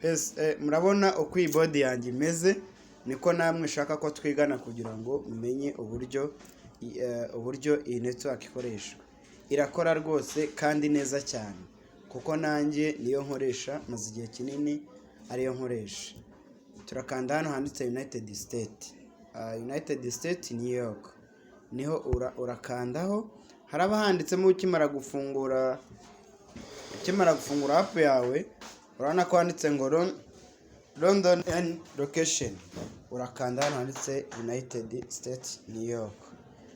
Yes, murabona uko iyi board yanjye imeze. Niko namwe nshaka ko twigana kugira ngo mumenye uburyo iyi network ikoreshwa. Irakora rwose kandi neza cyane, kuko nanjye niyo nkoresha, maze igihe kinini ariyo nkoresha. Turakanda hano handitse United State, United State, New York, niho urakandaho. Haraba handitsemo, ukimara gufungura app yawe, urabona ko handitse ngo London and location. Urakanda hano handitse United States, New York,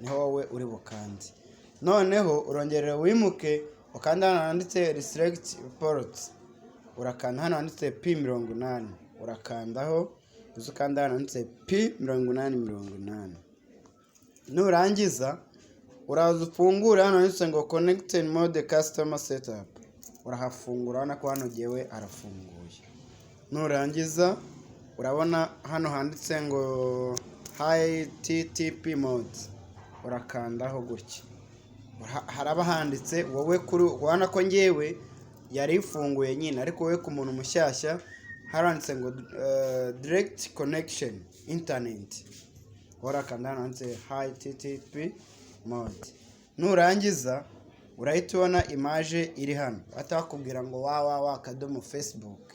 niho wowe uri bukande. Noneho urongerera wimuke, ukanda hano handitse reselect port. Urakanda hano handitse P80, urakandaho, uza ukanda hano handitse P8080. Nurangiza uraza ufungure hano handitse ngo connected mode custom setup. Urahafungura, urabona ko hano jyewe harafunguye. Nurangiza urabona hano handitse ngo HTTP mode, urakandaho gutya. Haraba handitse wowe kuri, urabona ko ngewe yari ifunguye nyine, ariko wowe ku muntu mushyashya haranditse ngo direct connection internet. Urakanda hano handitse HTTP mode. Nurangiza urahita ubona image iri hano, bahita bakubwira ngo www.facebook.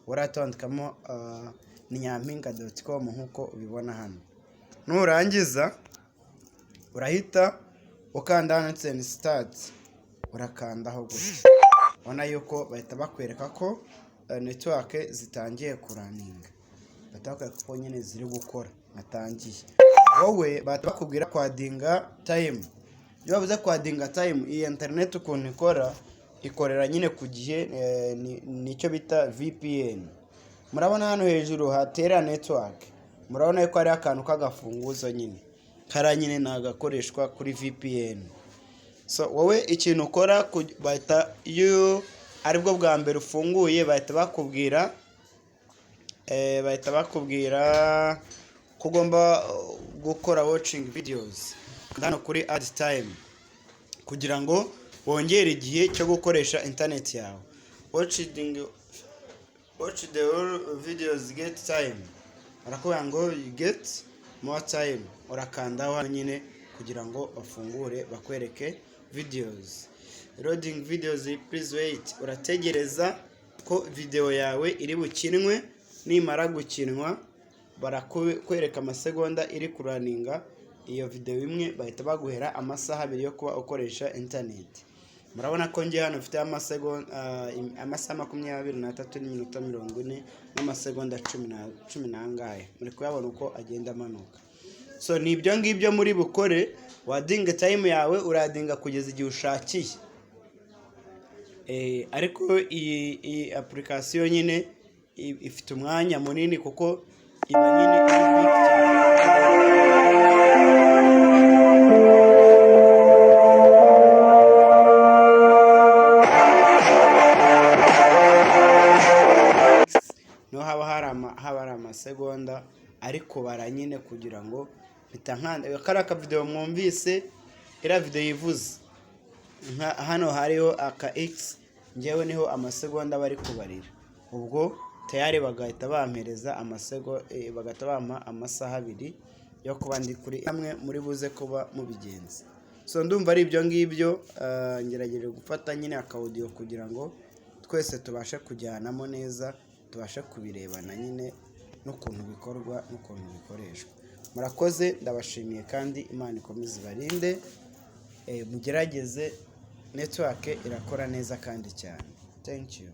Urahita wandikamo ni nyampinga.com nk'uko ubibona hano. Nurangiza urahita ukanda hano handitse start, urakandaho gutya. Ubona yuko bahita bakwereka ko network zitangiye kurunninga, bahita bakwereka ko nyine ziri gukora natangiye. Wowe bahita bakubwira kwaddinga time. Iyo bavuze kwaddinga time, iyi interineti ukuntu ikora, ikorera nyine ku gihe, nicyo bita VPN. Murabona hano hejuru hatera network, murabona ko hariho akantu k'agafunguzo nyine, kariya nyine ni agakoreshwa kuri VPN. So wowe ikintu ukora, bahita, iyo aribwo bwa mbere ufunguye, bahita bakubwira ko ugomba gukora watching videos hano kuri add time kugira ngo wongere igihe cyo gukoresha internet yawe. Watch the whole videos, get time, barakubwira ngo you get more time. Urakandaho hano nyine kugira ngo bafungure bakwereke videos. Loading videos, please wait. Urategereza ko video yawe iri bukinwe. Nimara gukinwa barakwereka amasegonda iri kurunninga iyo video imwe, bahita baguhera amasaha 2 yo kuba ukoresha internet. Murabona ko ngiye hano mfite amasaha 23 n'iminota 40 n'amasegonda cumi n'angahe. Muri kuyabona uko agenda amanuka. So ni ibyo ngibyo muri bukore. Waddinga time yawe, uraddinga kugeza igihe ushakiye. Ariko iyi application nyine ifite umwanya munini kuko iba nyine iri big cyane. Niho haba hari amasegonda ari kubara nyine kugira ngo mpita nkanda kariya akavideo mwumvise, iriya video yivuze nka hano hariho aka X, ngewe niho amasegonda bari kubarira. Ubwo tayari bagahita bampereza bagahita bampa amasaha 2 yo kuba ndi kuri hamwe muri buze kuba mubigenza. So ndumva ari ibyo ngibyo. Ngerageje gufata nyine akawudiyo kugira ngo twese tubashe kujyanamo neza, tubashe kubirebana nyine n'ukuntu bikorwa n'ukuntu bikoreshwa. Murakoze, ndabashimiye kandi Imana ikomeze ibarinde. Mugerageze, network irakora neza kandi cyane. Thank you.